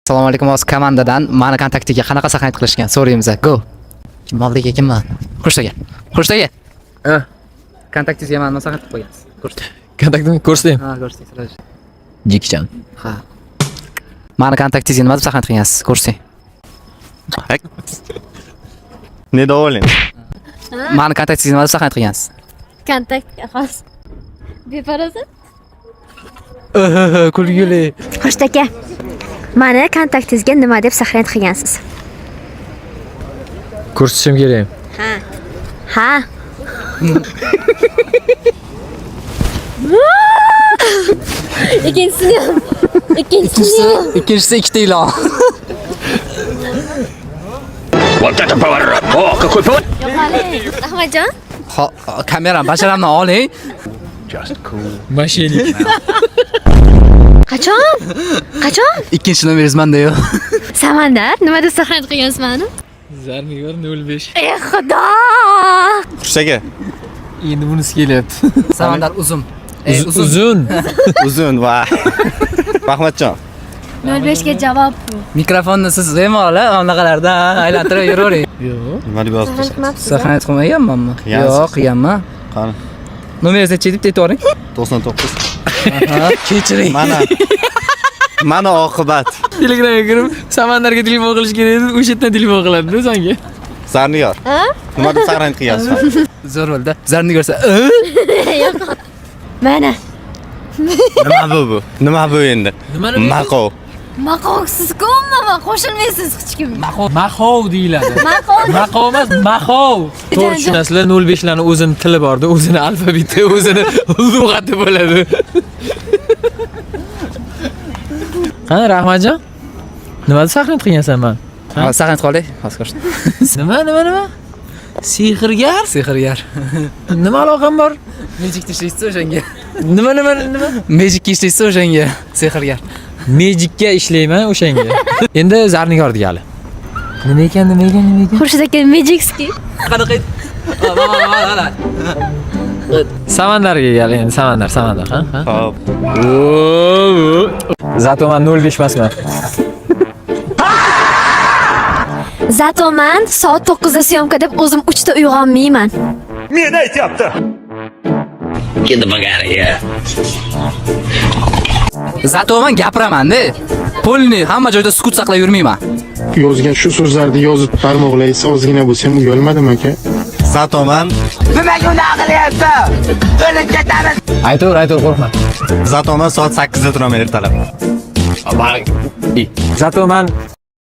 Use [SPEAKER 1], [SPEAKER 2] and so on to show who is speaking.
[SPEAKER 1] Assalomu alaykum, hozir komandadan mani kontaktiga qanaqa saqlanib qilishgan so'raymiz. Go. Kim oldiga kimmi? Xurshid aka. Xurshid aka.
[SPEAKER 2] Ha.
[SPEAKER 1] Kontaktingizga mani nima saqlanib qo'ygansiz? Ko'rsating.
[SPEAKER 2] Kontaktini ko'rsataymi?
[SPEAKER 1] Ha, ko'rsating. Sразу.
[SPEAKER 2] Jekichan.
[SPEAKER 1] Ha. Mani kontaktingizga nima deb saqlanib qilgansiz? Ko'rsating.
[SPEAKER 3] Недоволен.
[SPEAKER 1] Mani kontaktingizga nima deb saqlanib qilgansiz?
[SPEAKER 4] Kontaktga hozir. Beparasat.
[SPEAKER 1] Kulgili.
[SPEAKER 4] Xurshid aka. Mani kontaktingizga nima deb saqlanib qilgansiz?
[SPEAKER 2] Ko'rsatishim kerak.
[SPEAKER 4] Ha. Ha. Ikkinchisini ham. Ikkinchisini ham.
[SPEAKER 1] Ikkinchisi ikkita ilon.
[SPEAKER 4] Yo'qoling. Ahmadjon.
[SPEAKER 1] Kamerani basharamdan oling.
[SPEAKER 2] Mashina.
[SPEAKER 4] Qachon? Qachon?
[SPEAKER 1] Ikkinchi nomeringiz menda yo'q.
[SPEAKER 4] Samandar, nima deb saqlanib qilgansiz mani?
[SPEAKER 2] Zarnigor 05.
[SPEAKER 4] Ey Xudo!
[SPEAKER 3] Xurshid aka.
[SPEAKER 2] Endi bunisi kelyapti.
[SPEAKER 1] Samandar uzun.
[SPEAKER 2] Uzun.
[SPEAKER 3] Uzun va Rahmatjon.
[SPEAKER 4] 05 ga javob bu.
[SPEAKER 1] Mikrofonni siz bemalol anaqalarda aylantirib yuravering.
[SPEAKER 2] Yo'q.
[SPEAKER 3] Nima deb yozibsiz?
[SPEAKER 1] Saqlanib qilmaganmanmi?
[SPEAKER 3] Qilgansiz.
[SPEAKER 1] Yo'q, qilganman.
[SPEAKER 3] Qani?
[SPEAKER 1] Nomeringizni necha deb aytib yuboring.
[SPEAKER 3] 99.
[SPEAKER 1] Aha, kechiring.
[SPEAKER 3] Mana. Mana oqibat.
[SPEAKER 2] Telegramga kirib Samandarga telefon qilish kerak edi, o'sha yerdan telefon qiladi-da senga.
[SPEAKER 3] Zarnigor. Nima deb saqlanib qilgansiz?
[SPEAKER 1] Zo'r bo'ldi. Zarni ko'rsa,
[SPEAKER 4] Mana.
[SPEAKER 3] Nima bu bu? Nima bu endi?
[SPEAKER 2] Nimani
[SPEAKER 3] Maqov.
[SPEAKER 4] Maqovsiz-ku umuman qo'shilmaysiz hech kimga.
[SPEAKER 2] Maqov, maxov deyiladi.
[SPEAKER 4] Maqov.
[SPEAKER 2] Maqov emas, maxov. To'g'ri tushunasizlar, 05 larni o'zini tili borda, o'zini alfabeti, o'zini lug'ati bo'ladi. Qani Rahmatjon? Nima deb saqlanib qilgansan man?
[SPEAKER 1] Ha, saqlanib qoling. Hozir ko'rsating.
[SPEAKER 2] Nima, nima, nima? Sehrgar?
[SPEAKER 1] Sehrgar.
[SPEAKER 2] Nima aloqam bor?
[SPEAKER 1] Magicda ishlaysiz o'shanga.
[SPEAKER 2] Nima, nima, nima?
[SPEAKER 1] Magicga ishlaysiz o'shanga. Sehrgar.
[SPEAKER 2] Magicga ishlayman o'shanga. Endi Zarnigor degali. Nima ekan, nima ekan, nima ekan?
[SPEAKER 4] Xurshid aka Magicski.
[SPEAKER 1] Qanaqa? Mana.
[SPEAKER 2] Samandarga gal endi, Samandar, Samandar, ha? Ha?
[SPEAKER 3] Xo'p.
[SPEAKER 2] Zato man 05 emasman.
[SPEAKER 4] Zato man soat 9 da syomka deb o'zim 3 da uyg'onmayman.
[SPEAKER 1] Zato man gapiraman-da. Polni hamma joyda sukut saqlab yurmayman.
[SPEAKER 5] Yozgan shu so'zlarni yozib barmoqlaysiz, ozgina bo'lsa ham uyalmadim aka.
[SPEAKER 3] Zato man,
[SPEAKER 2] Aytaver, aytaver, qo'rqma.
[SPEAKER 3] Zato man soat 8 da turaman ertalab.
[SPEAKER 2] Zato man